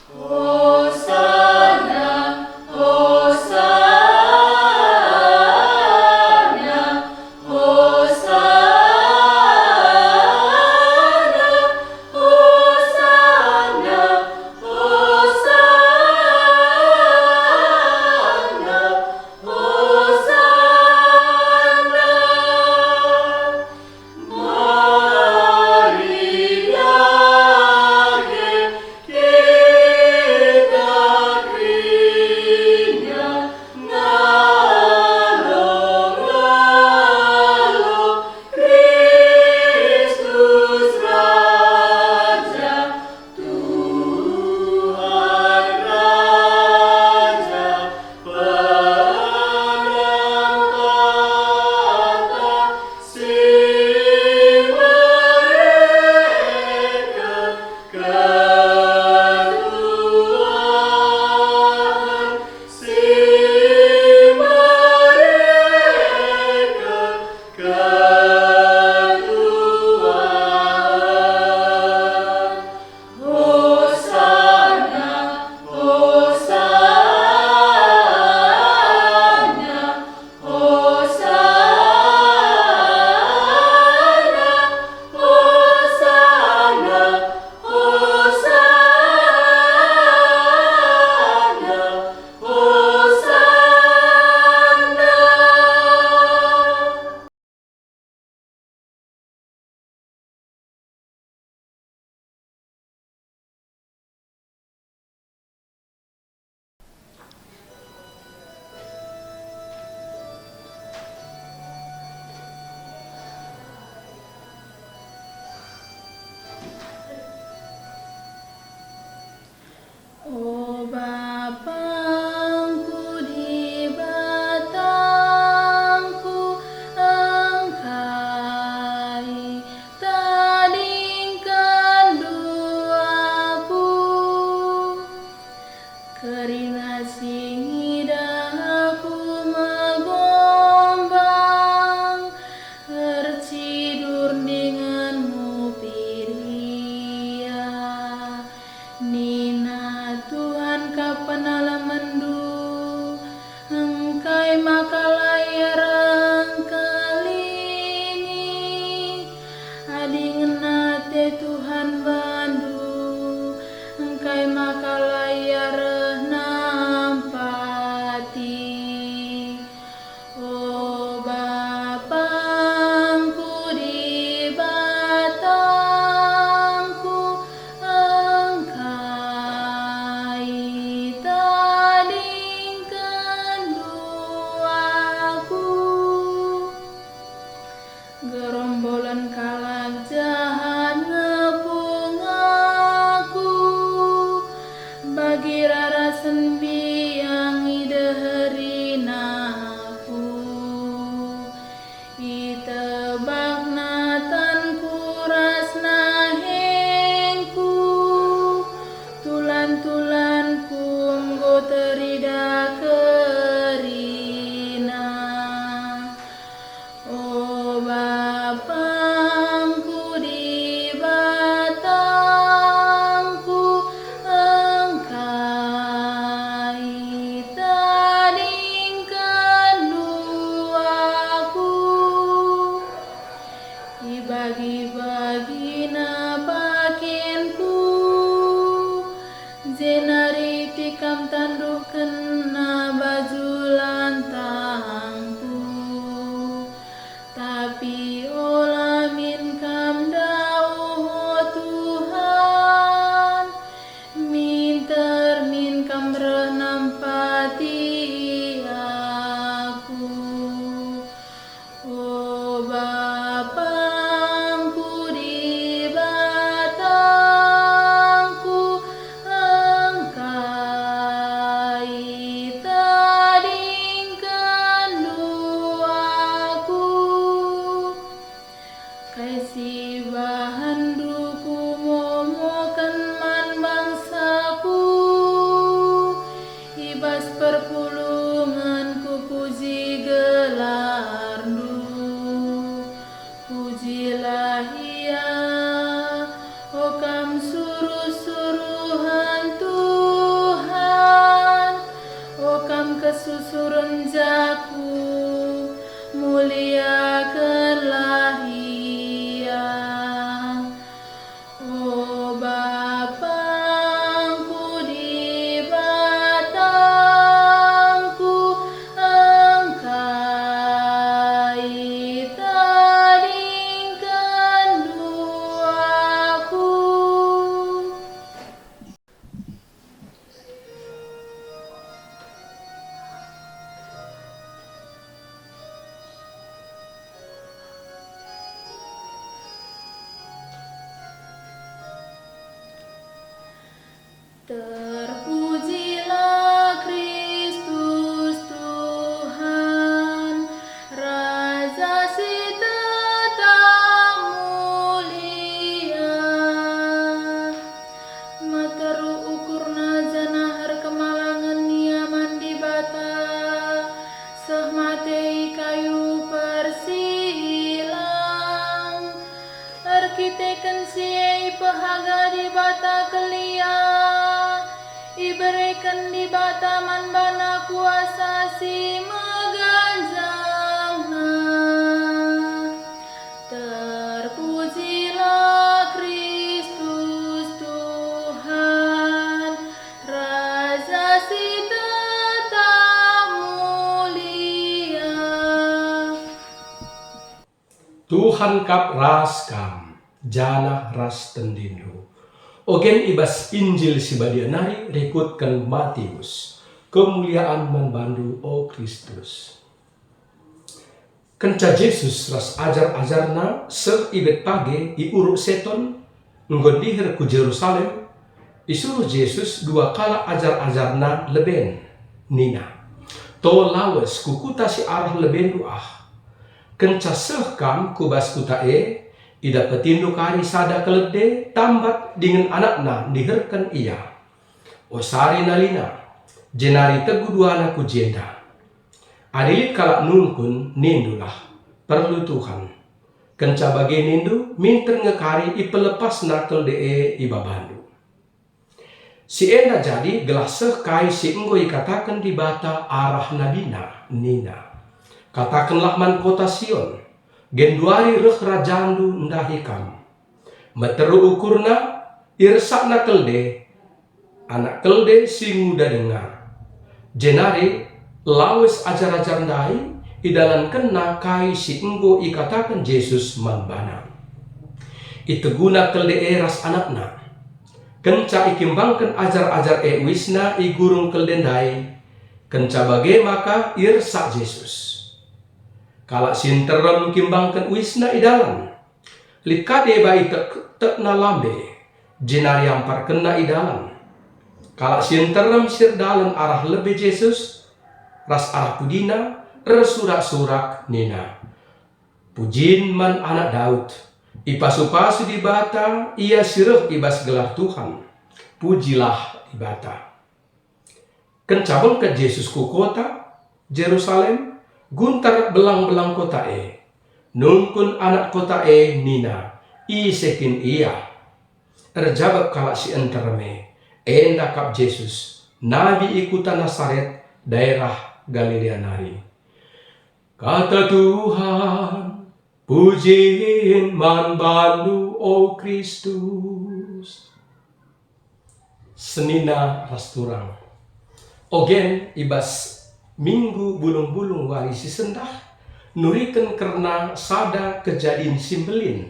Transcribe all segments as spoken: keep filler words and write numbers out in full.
Hosana, Hosana, Hosana, Hosana, Hosana, Hosana. Tuhan Raja, Penerang kata si mereken ketuahen, si mereken ketuahen. Hosana, Hosana, Hosana, Hosana, Hosana, Hosana. O Bapangku, Dibatangku, engkai tadingkenndu aku. Kerina si ngidah aku megombang, ercidur inganmu pidia. Nina Tuhan, kap penalamenndu, engkai maka la ia reh engkelingi? Adi ngena ate Tuhan bandu, engkai maka la ia reh nampati? O Bapangku, Dibatangku, engkai tadingkenndu aku. Gerombolen kalak jahat ngepung aku, bagi rarasen biang ideherina aku. Itebakna tanku ras nahengku, tulan-tulanku enggo teridah kerina. O Bapangku, Dibatangku, engkai tadingkenndu aku. Ibagi-bagina pakenku, jenari tikam tandukkenna baju lantangku. Tapi ola min kam ndauh, o Tuhan, minter min kam reh nampati aku. O Bapangku, Dibatangku, engkai tadingkenndu aku. Kai si ibahanndu kumomoken man bangsaku, i bas perpulungen kupuji gelarndu. Pujilah ia, o kam suruh-suruhen Tuhan. Susuren jaku, muliakenlah Ia. O Bapangku, Dibatangku, Engkai tadingken duaku. Terpujilah Kristus Tuhan, Raja si tetap mulia. Meteruk ukurna janah erkemalangen ia man Dibata, seh mate i kayu persilang. Erkiteken si e ipehaga Dibata kel ia, ibereken Dibata man bana kuasa si meganjangna. Terpujilah Kristus Tuhan, Raja si tetap mulia. Tuhan kap ras kam, janah ras tendindu. Ogen i bas Injil si Badia nari rikutken Matius. Kemulian man bandu, o Kristus. Kenca Jesus ras ajar-ajarNa seh i Betpage i Uruk Seton, enggo ndiher ku Jerusalem, isuruh Jesus dua kalak ajar-ajarNa leben. Nina, "To lawes ku kuta si arah lebendu ah. Kenca seh kam ku bas kuta e, idapetindu kari sada kelede tambat dingen anakna ndiherken ia. Osari nalina, jenari tegu duana ku jenda. Adi lit kalak nungkun, nindulah, 'Perlu Tuhan.' Kenca bage nindu, minter nge kari ipelepasna kelede e i babandu." Si enda jadi gelah seh kai si enggo ikataken Dibata arah nabina, nina, "Katakenlah man kota Sion, 'Genduari reh Rajandu ndahi kam. Meteruk ukurna, iresakna kelede, anak kelede si nguda denga.'" Jenari lawes ajar-ajar ndai, idalankenna kai si enggo ikataken Jesus man bana. Iteguna kelede e ras anakna. Kenca ikimbangken ajar-ajar e uisna i gurung kelede ndai, kenca bage maka iersak Jesus. Kalak si nterem ngimbangken uisna i dalan. Lit ka deba itek-tekna lambe, jenari amparkenna i dalan. Kalak si nterem si erdalan arah lebe Jesus ras arah pudina ersurak-surak nina, "Pujin man Anak Daud! Ipasu-pasu Dibata Ia si reh i bas gelar Tuhan! Pujilah Dibata!" Kenca bengket Jesus ku kota Jerusalem, guntar belang-belang kota e. Nungkun anak kota e nina, "Ise kin Ia?" Erjabap kalak si nterem e, "Enda kap Jesus, nabi i kuta Nasaret, daerah Galilea nari." Kata Tuhan, pujin man bandu, o Kristus. Senina ras turang. Ogen i bas Minggu Bulung-bulung wari si sendah, nuriken kerna sada kejadin si mbelin.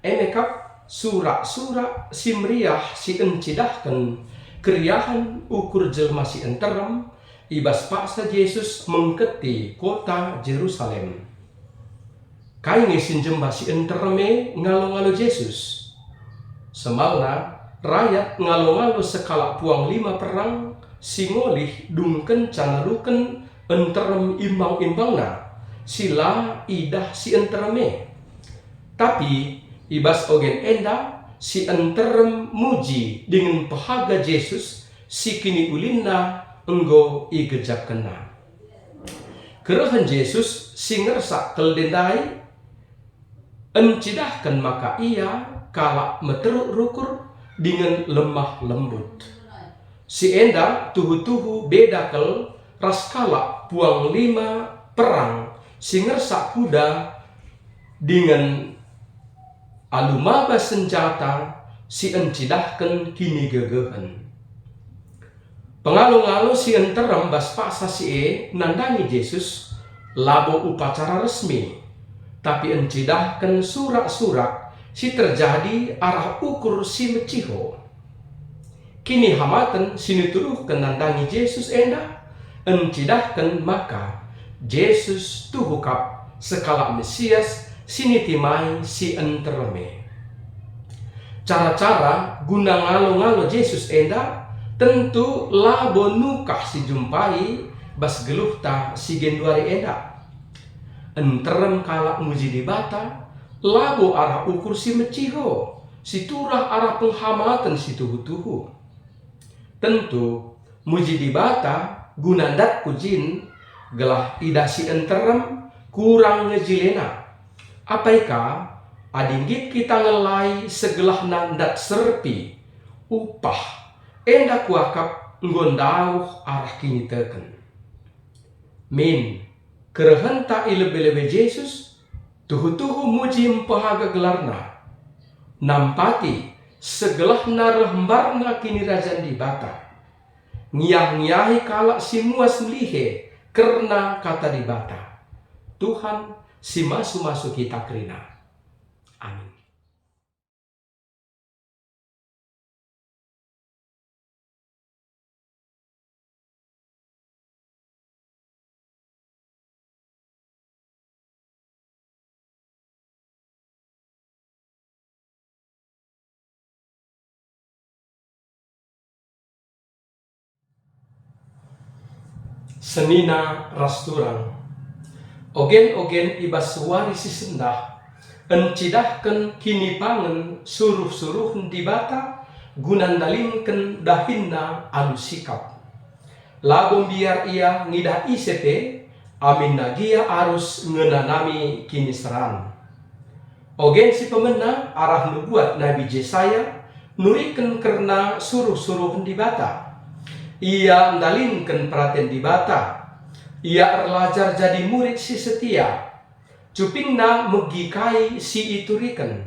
E me kap surak-surak si meriah si encidahken keriahen ukur jelma si nterem i bas paksa Jesus mengketi kota Jerusalem. Kai nge si njemba si nterem e ngalo-ngalo Jesus? Semalna, rayat ngalo-ngalo sekalak puang lima perang si ngolih dungkenca naluken nterem imbang-imbangna, si la idah si nterem e. Tapi i bas ogen enda si nterem muji dingen pehaga Jesus si kiniulinna enggo igejapkenna. Kerehen Jesus si ngersak kelede ndai encidahken maka Ia kalak meteruk rukur dingen lemah lembut. Si enda tuhu-tuhu beda kal ras kalak puang lima perang si ngersak kuda dingen alu maba senjata si encidahken kinigegehen. Pengalo-ngalo si nterem bas paksa si e nandangi Jesus labo upacara resmi, tapi encidahken surak-surak si terjadi arah ukur si meciho. Kinihamaten si nituduhken nandangi Jesus enda encidahken maka Jesus tuhu kap sekalak Mesias si nitimai si nterem e. Cara-cara guna ngalo-ngalo Jesus enda tentu labo nukah si jumpai bas geluhta si genduari enda. Nterem kalak muji Dibata labo arah ukur si meciho, si turah arah penghamaten si tuhu-tuhu. Tentu, muji Dibata guna ndat pujin, gelah idah si nterem kurang nge jilena. Apai ka, adi nggit kita ngelai segelahna ndat serpi, upah, enda kuakap enggo ndauh arah kiniteken. Min, kerehenta i lebe-lebe Jesus, tuhu-tuhu muji mpehaga gelarNa. Nampati, segelahna reh mbarna Kinirajan Dibata. Ngiah-ngiahi kalak si muas melihe kerna Kata Dibata. Tuhan si masu-masu kita kerina. Amin. Senina ras turang. Ogen-ogen i bas wari si sendah, encidahken kinipangen suruh-suruhen Dibata guna ndalinken dahinna alu sikap. Labo mbiar ia ngidah ise pe, aminna gia arus ngenanami kiniseran. Ogen si pemena arah nubuat Nabi Jesaya nuriken kerna suruh-suruhen Dibata. Ia ndalinken peraten Dibata. Ia erlajar jadi murid si setia. Cupingna megi kai si ituriken.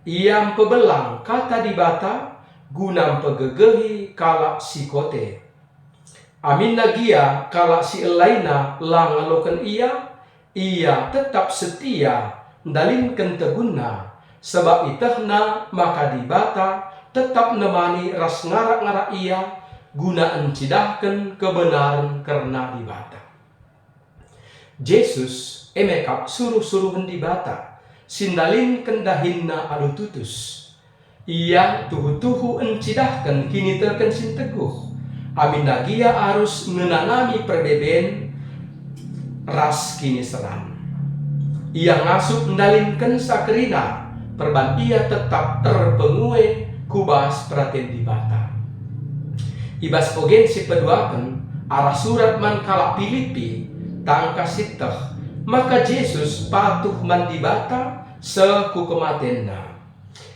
Ia mpebelang Kata Dibata guna mpegegehi kalak si kote. Aminna gia kalak si elaina la ngaloken ia, ia tetap setia ndalinken tegunna, sabap itehna maka Dibata tetap nemani ras ngarak-ngarak ia guna encidahken kebenaren kerna Dibata. Jesus e me kap suruh-suruhen Dibata si ndalinken dahinna alu tutus. Ia tuhu-tuhu encidahken kiniteken si nteguh, aminna gia arus ngenanami perbeben ras kiniseran. Ia ngasup ndalinkensa kerina perban ia tetap erpengue ku bas peraten Dibata. I bas ogen si peduaken, arah surat man kalak Pilipi, tangkas sieteh maka Jesus patuh man Dibata seh ku kematenNa.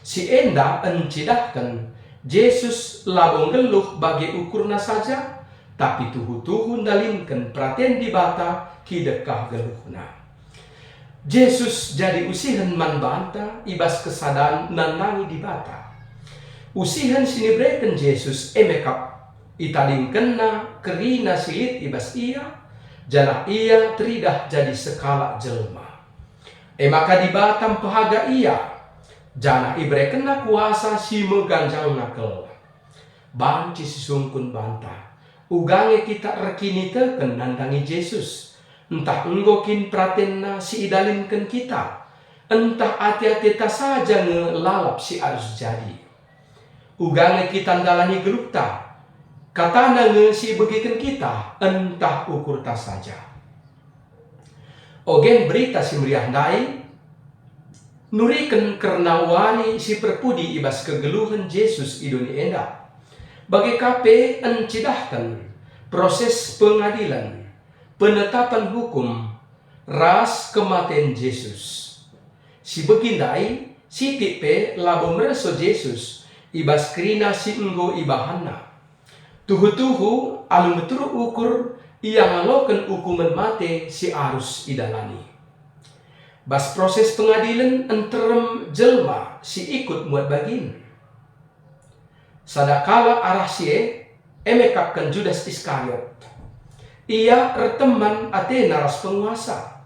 Si enda encidahken Jesus labo nggeluh bage ukurna saja, tapi tuhu-tuhu ndalinken peraten Dibata kidekah geluhna. Jesus jadi usihen man banta i bas kesadan nandangi Dibata. Usihen si nibereken Jesus e me kap itadingkenNa kerina si lit i bas Ia, janah Ia teridah jadi sekalak jelma. E maka Dibata mpehaga Ia, janah iberekenNa kuasa si meganjangna keleng. Banci sisungkun banta, uga nge kita erkiniteken nandangi Jesus, ntah enggo kin peratenNa si idalinken kita, ntah ate-ateta saja nge lalap si arus jadi. Uga nge kita ndalani geluhta, kataNa nge si ibegiken kita, ntah ukurta saja. Ogen Berita Si Meriah ndai nuriken kerna wari si perpudi i bas kegeluhen Jesus i doni enda. Bage ka pe encidahken proses pengadilen, penetapan hukum, ras kematen Jesus. Si begi ndai, sitik pe labo mereso Jesus i bas kerina si enggo ibahanNa. Tuhu-tuhu, alu meteruk ukur, Ia ngaloken ukumen mate si arus idalani. Bas proses pengadilen nterem jelma si ikut muat bagin. Sada kalak arah si e, e me kap ken Judas Iskariot. Ia erteman atena ras penguasa.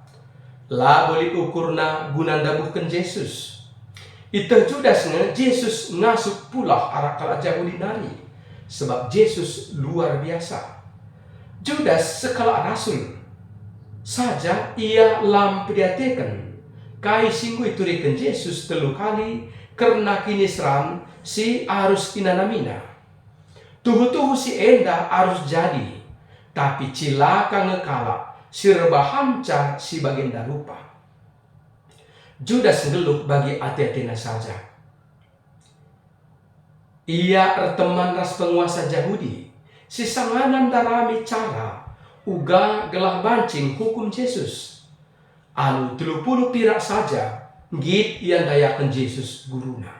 Labo lit ukurna guna ndabuhken Jesus. Ieteh Judas nge Jesus ngasup pulah arah kalak Jahudi nari, sebab Jesus luar biasa. Judas sekalak rasul, saja ia la mpediateken kai si enggo ituriken Jesus telu kali kerna kiniseran si arus inanamina. Tuhu-tuhu si enda arus jadi, tapi cilaka nge kalak si erbahanca si bagenda rupa. Judas nggeluh bagi ate-atena saja. Ia erteman ras penguasa Jahudi, si sangana ndarami cara uga gelah banci ngukum Jesus. Alu telu puluh pirak saja nggit ia ndayaken Jesus guruna.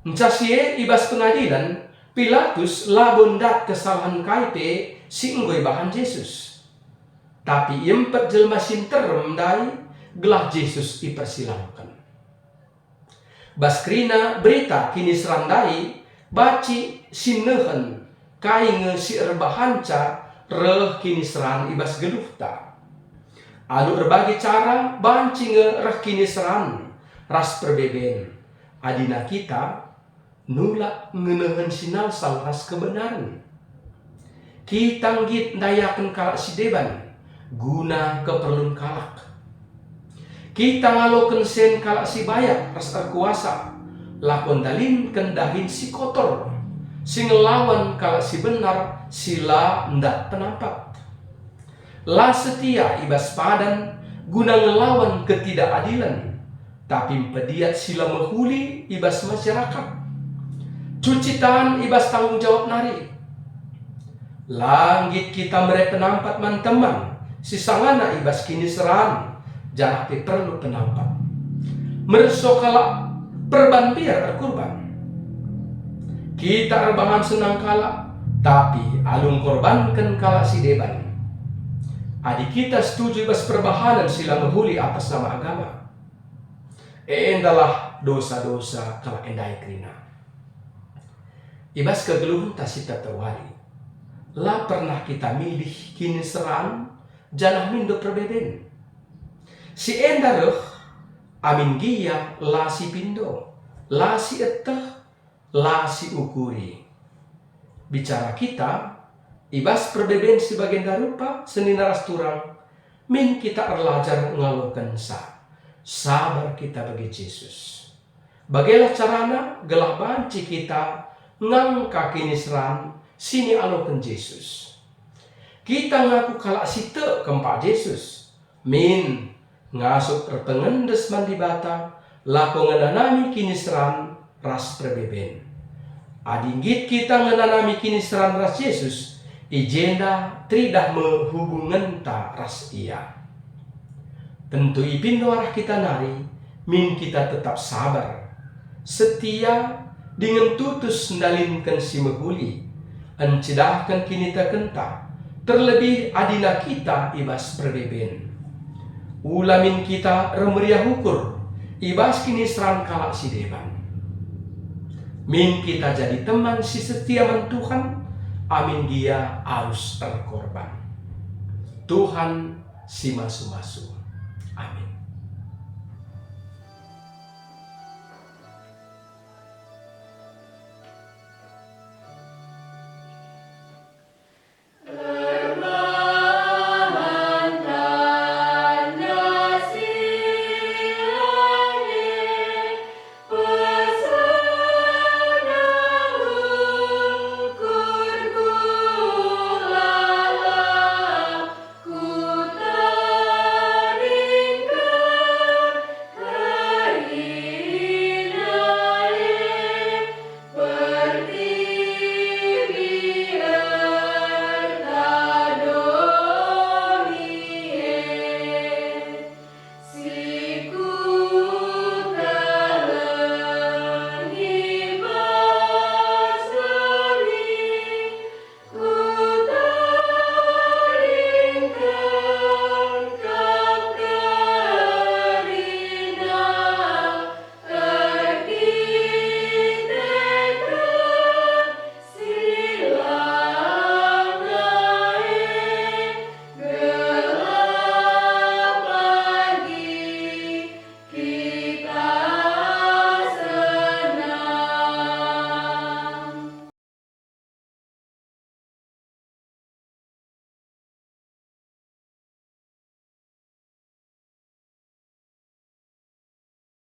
Nca si e i bas pengadilen, Pilatus labo ndat kesalahen kai pe si enggo ibahan Jesus. Tapi iempet jelma si nterem ndai gelah Jesus ipersilamken. Bas kerina berita kiniseran ndai banci si nehen kai nge si erbahanca reh kiniseran i bas geluhta. Alu erbagi cara banci nge reh kiniseran ras perbeben, adina kita nulak ngenehen si nalsal ras kebenaren. Kita nggit ndayaken kalak si deban guna keperlun kalak. Kita ngaloken sen kalak si bayak ras erkuasa, lako ndalinken dahin si kotor, si ngelawan kalak si benar si la ndat penampat. La setia i bas padan guna ngelawan ketidakadilen, tapi mpediat si la mehuli i bas masyarakat. Cuci tan i bas tanggung jawab nari. La nggit kita mere penampat man teman si sangana i bas kiniseran, janah pe perlu penampat. Merso kalak perban mbiar erkurban. Kita erbahan senang kalak, tapi alu ngkorbanken kalak si deban. Adi kita setuju i bas perbahanen si la mehuli atas nama agama, endalah dosa-dosa kalak ndai kerina. I bas kegeluhenta si tewari, la pernah kita milih kiniseran janah mindo perbeben. Si enda reh amin gia la sipindo, la sieteh, la siukuri. Bicara kita, i bas perbeben si bagenda rupa senina ras turang, min kita erlajar ngalokenca. Sabar kita bagi Jesus. Bagelah carana gelah banci kita ngangka kiniseran si nialoken Jesus. Kita ngaku kalak si tek kempak Jesus, min ngasup erpengendes man Dibata, lako ngenanami kiniseran ras perbeben. Adi nggit kita ngenanami kiniseran ras Jesus, i jenda teridah me hubungenta ras Ia. Tentu ipindo arah kita nari, min kita tetap sabar, setia, dingen tutus ndalinken si mehuli, encidahken kinitekenta, terlebih adina kita i bas perbeben. Ula min kita ermeriah ukur i bas kiniseran kalak si deban. Min kita jadi teman si setia man Tuhan, amin gia arus erkorban. Tuhan si masu-masu. Amin.